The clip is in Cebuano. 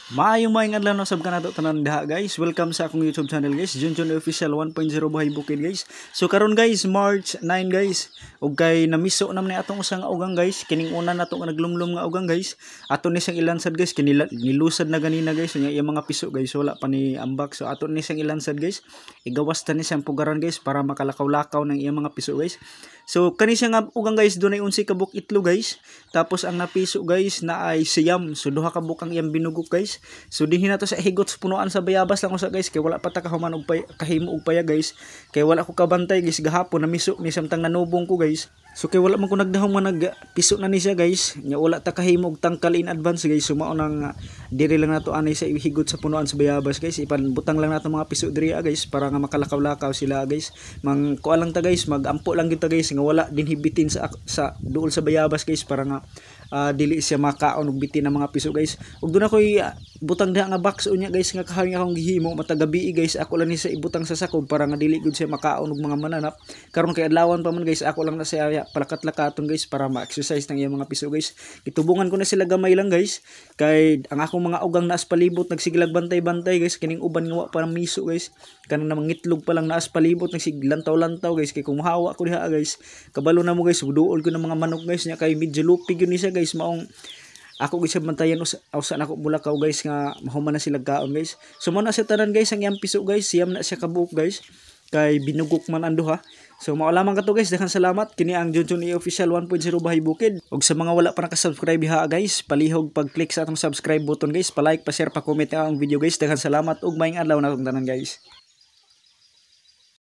Maayong maayong adlaw na sab kanato tanan diha, guys. Welcome sa akong YouTube channel, guys. Junjun Official 1.0 Buhay Bukid, guys. So karon guys, March 9, guys. Ug kay namiso naman ni atong usa nga ugang, guys. Kining una nato nga naglumlum nga ugang, guys. Ato ni siyang ilansad, guys. Kini nilusad na ganina, guys. Nya iyang mga piso, guys, wala pa ni ambak. So ato ni siyang ilansad, guys. Igawas ta ni siyang pugaran, guys, para makalakaw-lakaw ng iyang mga piso, guys. So kani siya nga ugang, guys, dunay 11 ka buok itlog, guys. Tapos ang napiso, guys, na ay 9. So duha ka buok ang iyang binugok, guys. So dinhi nato sa higot sa punuan sa bayabas lang usa, guys, kay wala pa ta kahuman og pay, kahimo og paya, guys. Kay wala ko kabantay, guys, gahapon namiso ni samtang nanubong ko, guys. So kay wala man ko nagdahom nga nagpiso na ni siya, guys. Nya wala ta kahimo og tangkal in advance, guys. So mao nang diri lang nato anay sa higot sa punuan sa bayabas, guys. Ipanbutang lang nato mga piso diri ah, guys, para nga makalakaw-lakaw sila, guys. Mang kuha lang ta, guys, magampo lang gyud ta, guys, nga wala din hibitin sa duol sa bayabas, guys, para nga dili siya makaon og bitin ng mga piso, guys. Ug duna koy butang diha nga box unya, guys, nga kahoy nga akong gihimo matag gabi, guys. Ako lang ni sa ibutang sa sakob para nga dili gud siya makaon og mga mananap. Karon kay adlawan pa man, guys, ako lang na siya palakat-lakaton, guys, para ma-exercise ng iyang mga piso, guys. Gitubungan ko na sila gamay lang, guys, kay ang akong mga ugang naas palibot nagsiglag bantay-bantay, guys. Kining uban nga wa pa miso, guys, kanang namang itlog pa lang naas palibot nagsiglantaw-lantaw, guys, kay kung mahawa ko diha, guys, kabalo na mo, guys, duol ko ng mga manok, guys. Nya kay medyo lupig yun ni siya, guys, maong ako gyud siya bantayan usa usa nako bulakaw, guys, nga mahuman na sila kaon, guys. So mo na siya tanan, guys, ang iyang piso, guys. 9 na siya kabuok, guys, kay binugok man ang duha. So mao lamang kato, guys, daghang salamat. Kini ang Junjun E Official 1.0 Bahay Bukid. Ug sa mga wala pa naka-subscribe diha, guys, palihog pag-click sa atong subscribe button, guys, pa-like, pa-share, pa-comment ang video, guys. Daghang salamat ug maayong adlaw natong tanan, guys.